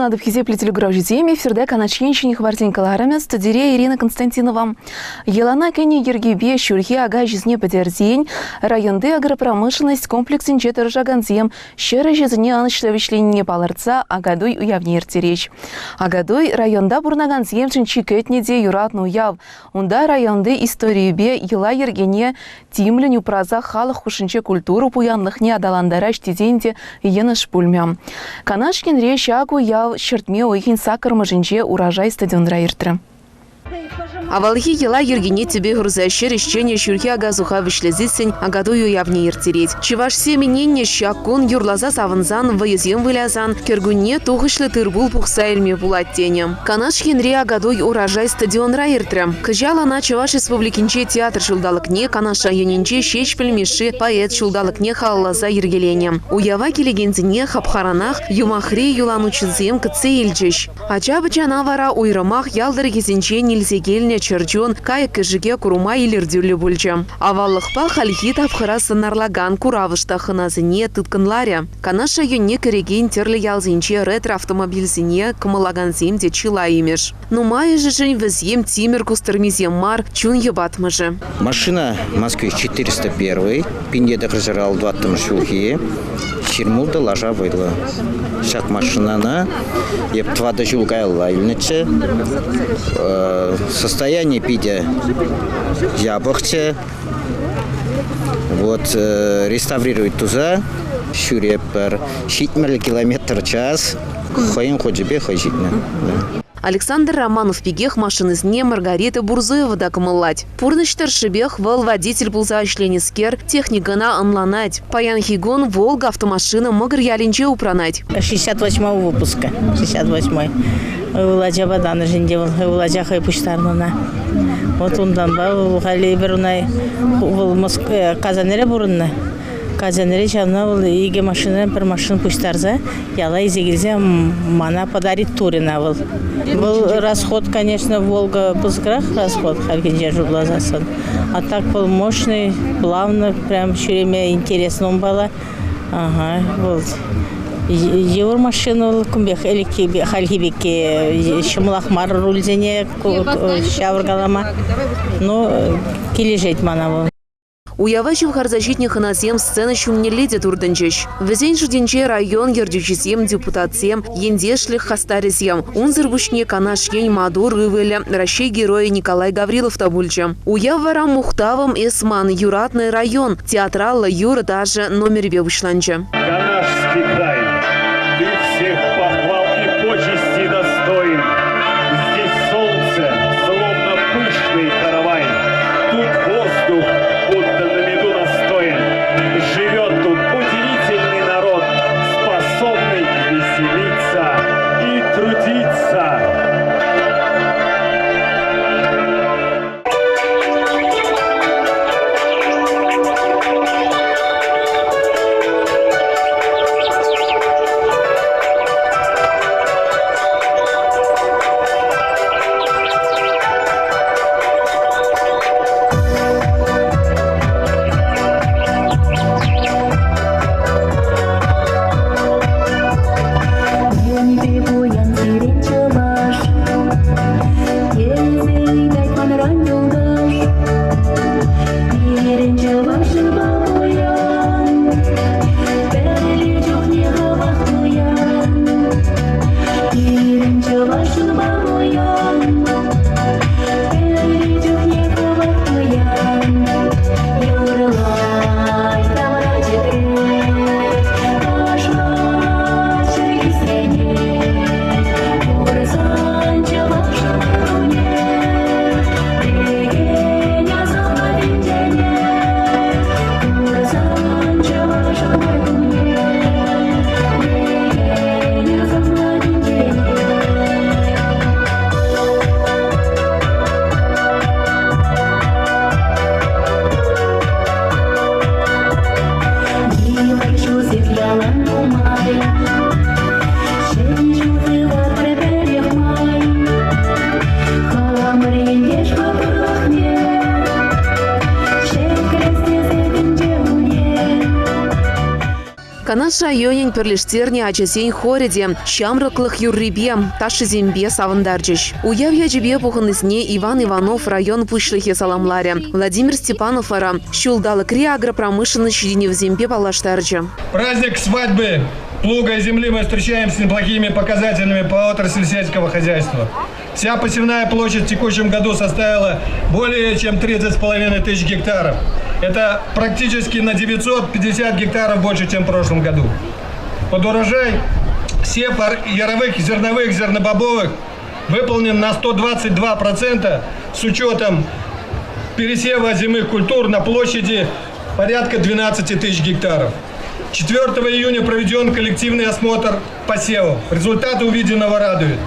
Сывлӑх сунатӑп, хисеплӗ телекуравҫӑсем. Эфирта Канаш ен ҫӗнӗ хыпарсен кӑларӑмӗ. Студире Ирина Константинова. Йӑлана кӗнӗ йӗркепе ҫурхи ака ӗҫӗсене пӗтерсен районти агропромышленность комплексӗнче тӑрӑшакансем 100 ӗҫӗсене ӑнӑҫлӑ вӗҫленине палӑртса Акатуй уявне ирттереҫ. Акатуй районта пурӑнакансемшӗн чи кӗтнӗ те юратнӑ уяв. Унта районти историйӗпе йӑла-йӗркене тимлӗн упраса халӑх хушшинче культура пуянлӑхне аталантараҫ тесен те йӑнӑш пулмӗ. Канаш енре ҫак уяв ҫӗртме уйӑхӗн саккӑрмӗшӗнче Урожай стадионра иртрӗ. Авалхи йӑла-йӗркене тӗпе хурса 100 ӗҫченӗ ҫурхи ака-суха вӗҫлесессӗн Акатуй уявне ирттерет. Чӑвашсем ӗненнӗ ҫак кун юрласа савӑнсан, вӑйӑсем вылясан кӗркунне тухӑҫлӑ тыр-пул пухса илме пулать тенӗ. Канаш енре Акатуй Урожай стадионра иртрӗ. Кӑҫал ӑна Чӑваш Республикинче театр ҫулталӑкне, Канаш районӗнче Ҫеҫпӗл Мишши поэт ҫулталӑкне халалласа йӗркеленӗ. Уява килекенсене хапхаранах юмахри юланутҫӑсем кӗтсе илчӗҫ. Ача-пӑчана вара уйрӑмах ял тӑрӑхӗсенчен илсе килнӗ чӗрчун кайӑк-кӗшӗке курма илӗртӳллӗ пулчӗ. Аваллӑхпа хальхи тапхӑра сӑнарлакан куравӑш та хӑнасене тыткӑнларӗ. Канаш районне кӗрекен тӗрлӗ ялсенче ретро-автомобильсене кӑмӑллакансем те чылай имӗш. Нумайӑшӗшӗн вӗсем тимӗр кустӑрмисем мар, чун йӑпатмӑшӗ. Машина «Москвич 401», 1964 ҫулхи, ҫирмултӑ лаша вӑйлӑ. Ҫак машинана эп тӑватӑ ҫул каялла илнӗччӗ. Состояние питӗ япӑхчӗ. Вот реставрировать туса ҫӳреппӗр. 70 километр час хӑйӗн хучӗпе хӑй ҫитнӗ. Александр Романов пекех машинӑсене Маргарита Бурзуева та кӑмӑллать. Пурнӑҫ тӑршшӗпех вӑл водитель пулса ӗҫленӗскер техникӑна ӑнланать. Паянхи кун «Волга» автомашина Мӑкӑр ялӗнче упранать. 68-го выпуска, 68-й. Ывӑл ачапа танӑш ӗнтӗ вӑл, ывӑл ача хӑй пуҫтарнӑ ӑна. Вот унтанпа вӑл халӗ эпир ӑна вӑл Казанре пурӑннӑ. Казанре ҫавна вӑл икӗ машинӑран пӗр машина пуҫтарса яла илсе килсе мана подарить турӗ ӑна вӑл. Вӑл расход, конечно, Волга пысӑкрах расход хальхинче шутласассӑн. А так вӑл мощный, плавно прям ҫӳреме интересно унпала. Ага, вӑл йывӑр машина вӑл кун пек ӗлӗкхи хальхи пекки ҫӑмӑлах мар рульсене ҫавӑркалама. Ну, килӗшет мана вӑл. Уява ҫывхарса ҫитнӗ хӑнасем сцена ҫумнелле те туртӑнчӗҫ. Вӗсен шутӗнче район ертӳҫисем, депутатсем, ентешлӗх хастарӗсем. Унсӑр пуҫне Канаш ен маттур ывӑлӗ, Раҫҫей Геройӗ Николай Гаврилов та пулчӗ. Уяв вара «Мухтавӑм эс ман, юратнӑ район» театраллӑ юрӑ-ташӑ номерӗпе пуҫланчӗ. Канашский край, ты всех похвал и почестей достоин. Здесь солнце, словно пышный каравай. Тут воздух, будто на меду настоен. Живет тут удивительный народ, способный веселиться и трудиться. Канаш районӗн пӗрлештернӗ ачасен хорӗ те ҫамрӑклӑх юррипе, ташшисемпе савӑнтарчӗҫ. Уяв ячӗпе пухӑннисене Иван Иванов район пуҫлӑхӗ саламларӗ. Владимир Степанов вара ҫулталӑкри агропромышленность ҫитӗнӗвӗсемпе паллаштарчӗ. Праздник свадьбы плуга и земли мы встречаем с неплохими показателями по отрасли сельского хозяйства. Вся посевная площадь в текущем году составила более чем 30,5 тысяч гектаров. Это практически на 950 гектаров больше, чем в прошлом году. Под урожай сев яровых, зерновых, зернобобовых выполнен на 122% с учетом пересева озимых культур на площади порядка 12 тысяч гектаров. 4 июня проведен коллективный осмотр посевов. Результаты увиденного радуют.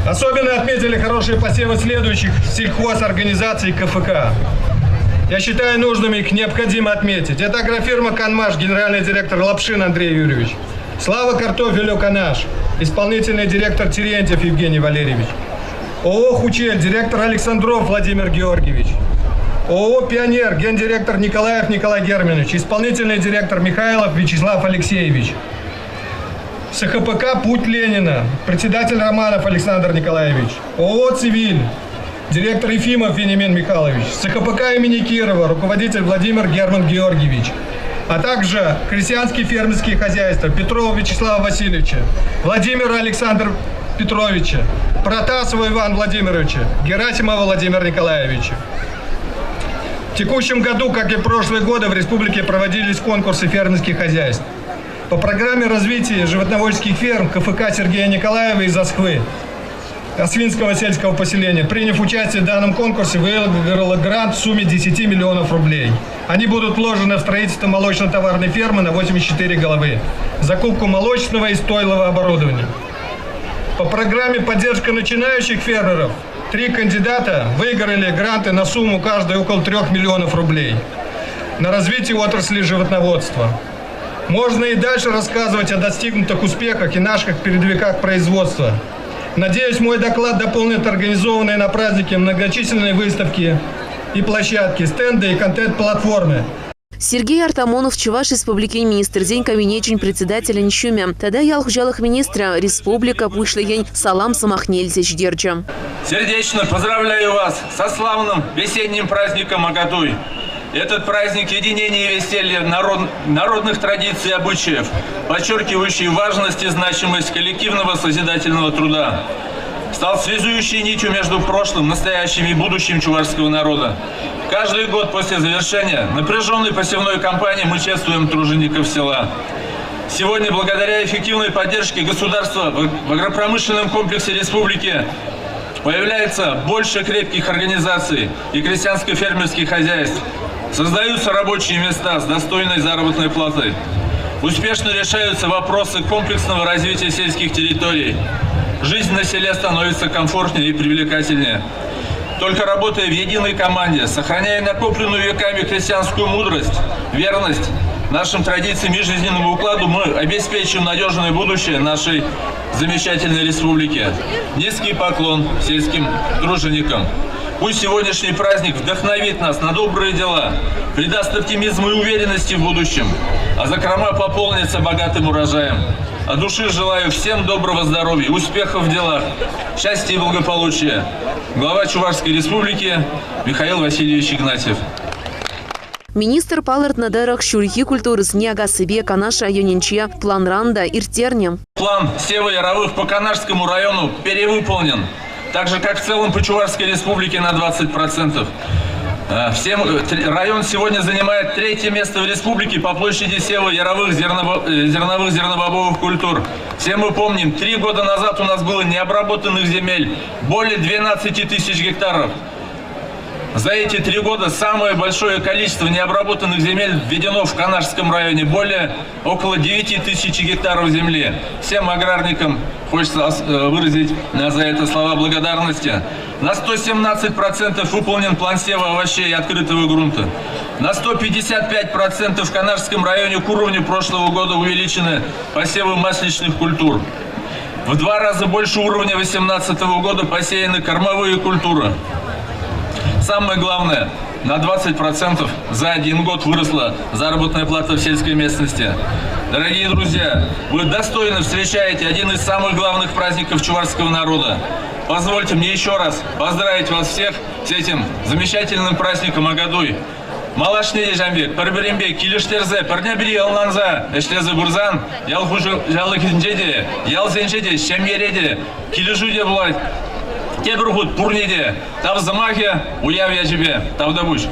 Особенно отметили хорошие посевы следующих сельхозорганизаций КФК. Я считаю нужным их необходимо отметить. Это агрофирма «Канмаш», генеральный директор Лапшин Андрей Юрьевич. Слава картофелю «Канаш», исполнительный директор Терентьев Евгений Валерьевич. ООО «Хучель», директор Александров Владимир Георгиевич. ООО «Пионер», гендиректор Николаев Николай Германович, исполнительный директор Михайлов Вячеслав Алексеевич. СХПК «Путь Ленина», председатель Романов Александр Николаевич. ООО «Цивиль», директор Ефимов Вениамин Михайлович. СХПК имени Кирова, руководитель Владимир Герман Георгиевич. А также крестьянские фермерские хозяйства Петрова Вячеслава Васильевича, Владимира Александра Петровича, Протасова Ивана Владимировича, Герасимова Владимира Николаевича. В текущем году, как и в прошлые годы, в республике проводились конкурсы фермерских хозяйств. По программе развития животноводческих ферм КФК Сергея Николаева из Москвы, Освинского сельского поселения, приняв участие в данном конкурсе, выиграла грант в сумме 10 миллионов рублей. Они будут вложены в строительство молочно-товарной фермы на 84 головы, закупку молочного и стойлого оборудования. По программе «Поддержка начинающих фермеров» 3 кандидата выиграли гранты на сумму каждой около 3 миллионов рублей на развитие отрасли животноводства. Можно и дальше рассказывать о достигнутых успехах и наших передовиках производства. Надеюсь, мой доклад дополнит организованные на празднике многочисленные выставки и площадки, стенды и контент-платформы. Сергей Артамонов Чӑваш Республикин Министрсен Кабинечӗн председателӗн ҫумӗ тата ял хуҫалӑх министрӗ республика Пуҫлӑхӗн салам сӑмахне илсе ҫитерчӗ. Сердечно поздравляю вас со славным весенним праздником Акатуй. Этот праздник единения и веселья народных традиций и обычаев, подчеркивающий важность и значимость коллективного созидательного труда, стал связующей нитью между прошлым, настоящим и будущим чувашского народа. Каждый год после завершения напряженной посевной кампании мы чествуем тружеников села. Сегодня, благодаря эффективной поддержке государства в агропромышленном комплексе республики появляется больше крепких организаций и крестьянско-фермерских хозяйств. Создаются рабочие места с достойной заработной платой. Успешно решаются вопросы комплексного развития сельских территорий. Жизнь на селе становится комфортнее и привлекательнее. Только работая в единой команде, сохраняя накопленную веками крестьянскую мудрость, верность нашим традициям и жизненному укладу, мы обеспечим надежное будущее нашей замечательной республики. Низкий поклон сельским труженикам. Пусть сегодняшний праздник вдохновит нас на добрые дела, придаст оптимизму и уверенности в будущем, а закрома пополнится богатым урожаем. От души желаю всем доброго здоровья, успехов в делах, счастья и благополучия. Глава Чувашской республики Михаил Васильевич Игнатьев. Министр палӑртнӑ тӑрӑх ҫурхи культурӑсене акассипе Канаш районӗнче планран та ирттернӗ. План сева яровых по Канашскому району перевыполнен. Так же, как в целом по Чувашской республике на 20%. Район сегодня занимает 3-е место в республике по площади сева яровых зерновых зернобобовых культур. Все мы помним, 3 года назад у нас было необработанных земель более 12 тысяч гектаров. За эти 3 года самое большое количество необработанных земель введено в Канашском районе, более около 9 тысяч гектаров земли. Всем аграрникам хочется выразить за это слова благодарности. На 117% выполнен план сева овощей и открытого грунта. На 155% в Канашском районе к уровню прошлого года увеличены посевы масличных культур. В 2 раза больше уровня 2018 года посеяны кормовые культуры. Самое главное, на 20% за 1 год выросла заработная плата в сельской местности. Дорогие друзья, вы достойно встречаете один из самых главных праздников чувашского народа. Позвольте мне еще раз поздравить вас всех с этим замечательным праздником Акатуй. Малашне те ҫавӑн пек пӗр-пӗринпе килӗштерсе, пӗрне-пӗри ӑнланса ӗҫлесе пырсан ял хуҫалӑхӗнче те, ялсенче те, ҫемьере те килӗшӳ те пулать. Тепӗр хут пурне те тав сӑмахӗ уяв ячӗпе. Тавтапуҫ.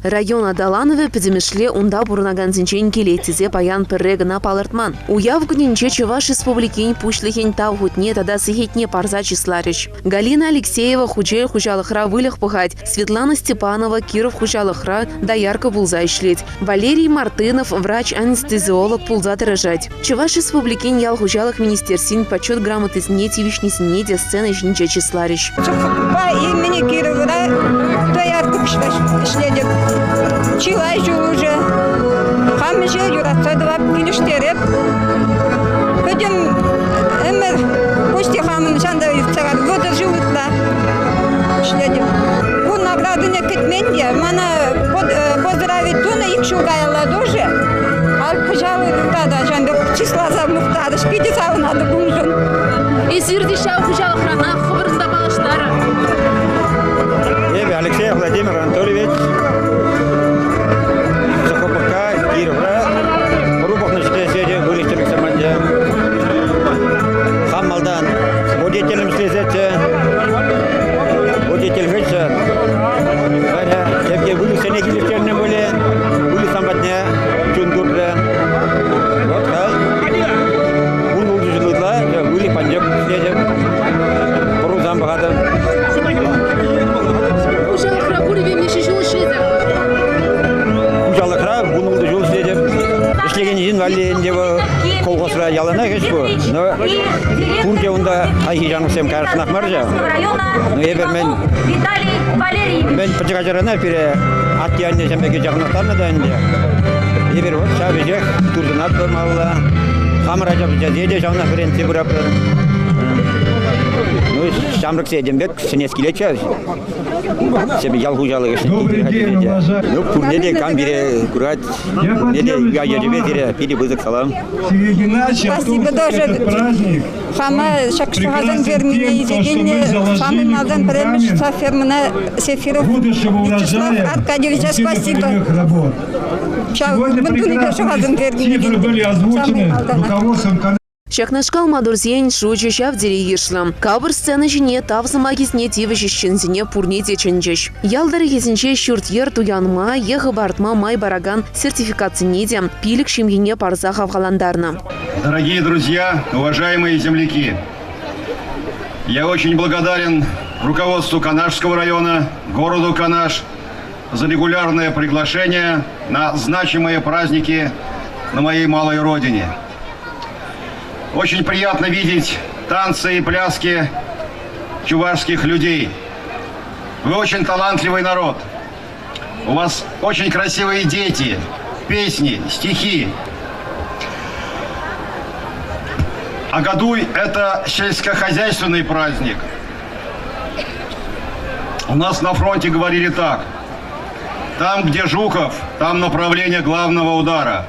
Район аталанӑвӗ пӗтӗмӗшле унта пурӑнакансенчен килет тесе паян пӗрре кӑна палӑртман. Уяв кунӗнче Чӑваш Республикин Пуҫлӑхӗн Тав хутне тата сехетне парса чысларӗҫ. Галина Алексеева Хучель хуҫалӑхра выльӑх пӑхать, Светлана Степанова Киров хуҫалӑхра доярка пулса ӗҫлет, Валерий Мартынов врач-анестезиолог пулса тӑрӑшать. Чӑваш Республикин ял хуҫалӑх министерствин почет грамотисене тивӗҫнисене те сцена ҫинче чысларӗҫ. Сухупа имени Кировӑра доярка ӗҫлетӗп. Чылай ҫул уже. Хам ӗҫе юратса тӑвап, килӗштереп. Пӗтӗм ӗмӗр пуҫ хамӑн ҫанта иртсе 30 ҫул ытла ӗҫлетӗп. Ку наградӑне кӗтмен те. Мана поздравить тунӑ ик ҫул каялла тоже. А кӑҫал тата ҫавӑн пек чысласа мухтарӗҫ. Питӗ савӑнатӑп уншӑн. Эсир те ҫав хуҫалӑхранах хӑвӑрӑн та паллаштарӑр. Эпӗ Алексей Владимир Анатольевич СХПК Кировра пӑру пӑхнӑ ҫӗре выльӑх-чӗрлӗх саманчӗ. Хам малтан водителем ӗҫлесеччӗ. Водитель хыҫҫӑн Ваня темте выльӑхсене килӗштернӗ пулӗ. Выльӑхсем патне чун туртрӗ. Вот халь 16 ҫул ытла выльӑх патне ӗҫлетӗп. Пӑрусам пӑхатӑп. Хуҫалӑхра пурӗпе миҫе ҫул ӗҫлетӗр? Хуҫалӑхра 16 ҫул ӗҫлетӗп. Ӗҫлекен ҫын валли ӗнтӗ вӑл колхозра яланах ӗҫ пур. Но пурте унта хайхи ҫамрӑксем каясшӑнах мар ҫав. Но эпир мӗн мӗн пӗчӗк ачарана пире атте-аннесем пек чакнӑхтарнӑ та ӗнтӗ. Эпир вот ҫав ӗҫех туртӑнатпӑр малалла. Хамӑр ача-пӑчасене те ҫавна вӗрентсе пыратпӑр. Ну, ҫамрӑксем тем пек сӗнес килет ҫав. Себе ял хуҫалӑхӗ Ну, пурне те кам пире курать, пурне те ячӗпе сире питӗ пысӑк салам. Спасибо тоже. Хама ҫак Шӑхасан фермине илсе хамӑн малтан пӗрремӗш фермӑна Сефиров Вячеслав Аркадьевича спасибо. Ҫав мӗн тунипе Шӑхасан фермине самый малтанах. Ҫакнашкал маттурсен шучӗ ҫав тери йышлӑ. Капӑр сцена ҫине тав сӑмахӗсене тивӗҫ ӗҫченсене пурне те чӗнчӗҫ. Ял тӑрӑхӗсенче ҫурт-йӗр туянма е хӑпартма май паракан сертификатсене те пилӗк ҫемьене парса хавхалантарнӑ. Дорогие друзья, уважаемые земляки, я очень благодарен руководству Канашского района, городу Канаш за регулярное приглашение на значимые праздники на моей малой родине. Очень приятно видеть танцы и пляски чувашских людей. Вы очень талантливый народ. У вас очень красивые дети, песни, стихи. Акатуй – это сельскохозяйственный праздник. У нас на фронте говорили так. Там, где Жуков, там направление главного удара.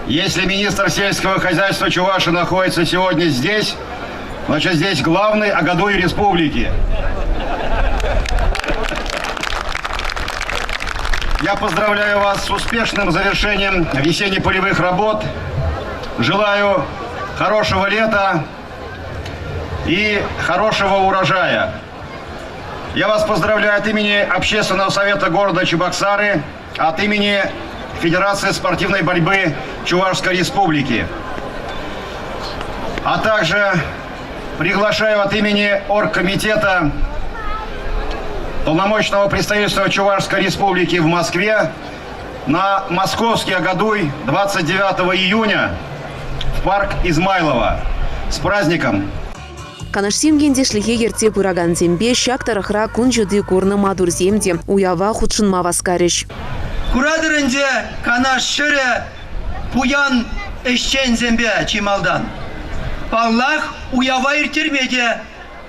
Если министр сельского хозяйства Чуваши находится сегодня здесь, значит здесь главный Акатуй республики. Я поздравляю вас с успешным завершением весенне-полевых работ. Желаю хорошего лета и хорошего урожая. Я вас поздравляю от имени Общественного совета города Чебоксары, от имени Федерации спортивной борьбы Чувашской Республики. А также приглашаю от имени Оргкомитета полномочного представительства Чувашской Республики в Москве на Московский Акатуй 29 июня в парк Измайлова. С праздником! Канашсем ентешлӗхе ертсе пыракансемпе ҫак тӑрӑхра кун ҫути курнӑ маттурсем те уява хутшӑнма васкарӗҫ. Куратӑр ӗнтӗ, Канаш ҫӗрӗ пуян ӗҫченсемпе чи малтан. Паллах, уява ирттерме те.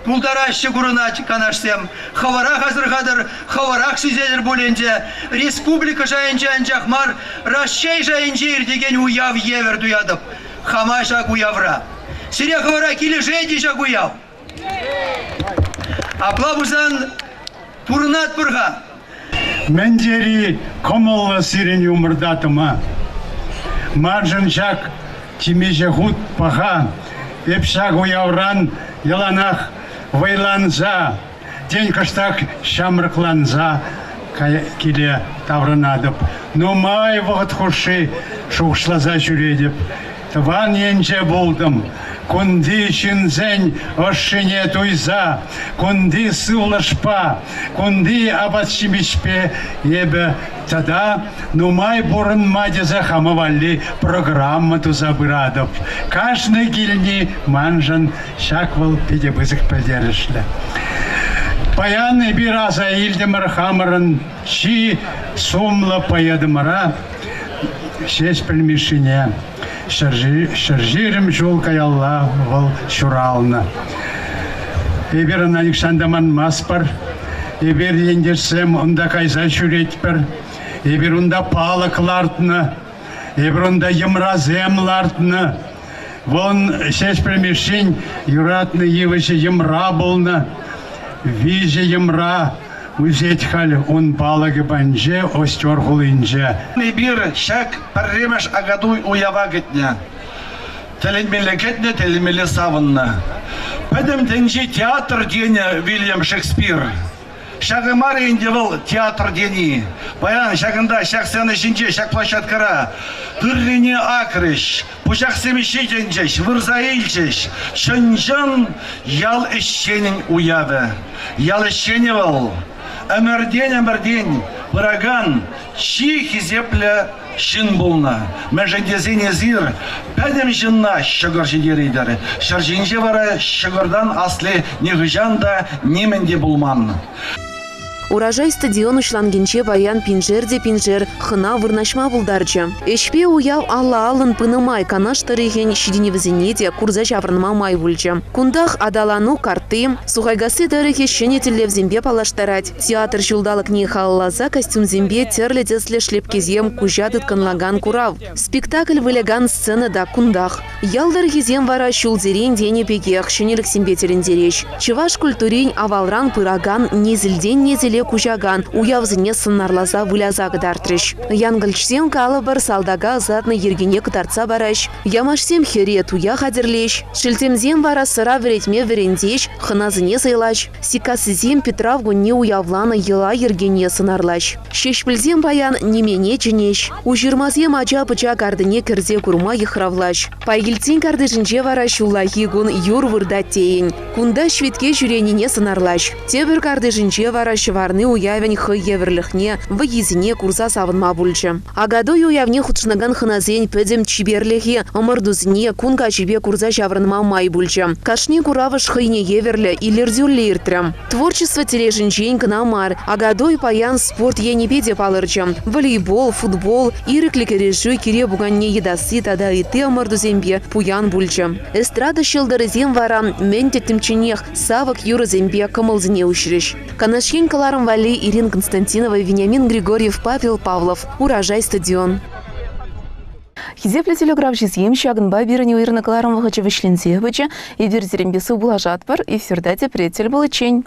Пултараҫҫӗ курӑнать канашсем. Хӑвӑрах асӑрхатӑр, хӑвӑрах сисетӗр пуль ӗнтӗ. Республика шайӗнче анчах мар, Раҫҫей шайӗнче иртекен уяв евӗр туятӑп хама ҫак уявра. Сире хӑвӑра килӗшет-и ҫак уяв? Апла пулсан пурӑнатпӑр-ха. Мӗн тери кӑмӑллӑ сирӗн умӑрта тӑма. Маншӑн ҫак темиҫе хут паха. Эп ҫак уявран яланах вӑйланса, тен, кӑштах ҫамрӑкланса киле таврӑнатӑп. Нумай вӑхӑт хушши шухӑшласа ҫӳретӗп. Тӑван енче пултӑм. Кунти ҫынсен ӑшшине туйса, кунти сывлӑшпа, кунти апат-ҫимӗҫпе эпӗ тата нумай пурӑнма тесе хама валли программа туса пыратӑп. Кашни килни маншӑн ҫак вӑл питӗ пысӑк пӗлтерӗшлӗ. Паян эпир аса илтӗмӗр хамӑрӑн чи сумлӑ поэтӑмӑра Ҫеҫпӗл Мишшине. 120 ҫул каялла вӑл ҫуралнӑ. Эпир ӑна нихҫан та манмастпӑр. Эпир ентешсем унта кайса ҫӳретпӗр. Эпир унта палӑк лартнӑ. Эпир унта йӑмрасем лартнӑ. Вӑл Ҫеҫпӗл Мишшин юратнӑ йывӑҫӗ йӑмра пулнӑ. Виҫӗ йӑмра Ӳсет халь ун палӑкӗ патӗнче Остер хулинче. Эпир ҫак пӗрремӗш Акатуй уява кӗтнӗ. Тӗлӗнмелле кӗтнӗ, тӗлӗнмелле савӑннӑ. Пӗтӗм тӗнче театр тенӗ Вильям Шекспир. Ҫакӑ мар ӗнтӗ вӑл театр тени. Паян ҫакӑнта, ҫак сцена ҫинче, ҫак площадкӑра тыррине акрӗҫ, пучахсем ҫитӗнчӗҫ, вырса илчӗҫ. Чӑн-чӑн ял ӗҫченӗн уявӗ. Ял ӗҫченӗ вӑл ӗмӗртен-ӗмӗртен пыракан чи хисеплӗ ҫын пулнӑ. Мӗншӗн тесен эсир пӗтӗм ҫынна ҫӑкӑр ҫитеретӗр. Ҫӗр ҫинче вара ҫӑкӑртан асли нихӑҫан та нимӗн те пулман. Урожай стадион уҫланкинче паян пиншер те пиншер хӑна вырнаҫма пултарчӗ. Ӗҫпе уяв алла-аллӑн пынӑ май Канаш тӑрӑхӗн ҫитӗнӗвӗсене те курса ҫаврӑнма май пулчӗ. Кунтах аталану картти, Сухайкасси тӑрӑхӗ ҫӗнӗ тӗллевсемпе паллаштарать. Театр ҫулталӑкне халалласа костюмсемпе тӗрлӗ тӗслӗ шлепкесем куҫа тыткӑнлакан курав. Спектакль вылякан сцена та кунтах. Ял тӑрӑхӗсем вара ҫулсерен тенӗ пекех ҫӗнӗлӗхсемпе тӗлӗнтереҫ. Чӑваш культурин авалран пыракан несӗлтен несӗле куҫакан уявсене сӑнарласа выляса кӑтартрӗҫ. Янкӑлчсем, калӑпӑр, салтака ӑсатнӑ йӗркене кӑтартса параҫ. Ямашсем хӗре туя хатӗрлеҫ. Шелтемсем вара сӑра вӗретме вӗрентеҫ, хӑнасене сӑйлаҫ. Сиккассисем Питрав кунне уявланӑ йӑла-йӗркене сӑнарлаҫ. Ҫеҫпӗлсем паян нимене чӗнеҫ. Уҫырмасем ача-пӑча картине кӗрсе курма йыхравлаҫ. Пайкилтсен картишӗнче вара ҫуллахи кун юр выртать тейӗн. Кунта ҫветке ҫӳренине сӑнарлаҫ. Тепӗр картишӗнче вара ҫӑварни уявӗн хӑй евӗрлӗхне, вӑййисене курса савӑнма пулчӗ. Акатуй уявне хутшӑнакан хӑнасен пӗтӗм чиперлӗхе, ӑмӑртусене кун каҫипе курса ҫаврӑнма май пулчӗ. Кашни куравӑш хӑйне евӗрлӗ, илӗртӳллӗ иртрӗ. Творчество тӗлӗшӗнчен кӑна мар, Акатуй паян спорт енӗпе те палӑрчӗ. Волейбол, футбол, ирӗклӗ кӗрешӳ, кире пуканне йӑтасси тата ытти ӑмӑртусемпе пуян пулчӗ. Эстрада ҫӑлтӑрӗсем вара мӗн тӗттӗмчченех савӑк юрӑсемпе кӑмӑлсене уҫрӗҫ. Канаш ен кӑларӑм валли Ирина Константинова, Вениамин Григорьев, Павел Павлов. Урожай стадион. Хисеплӗ телеграфҫӑсем, ҫакӑнпа пирӗн уйӑрнӑ кӑларӑм вӑхӑчӗ вӗҫленсе пычӗ. Эпир сирӗнпе сывпуллашатпӑр. Эфирта тепре тӗл пуличчен.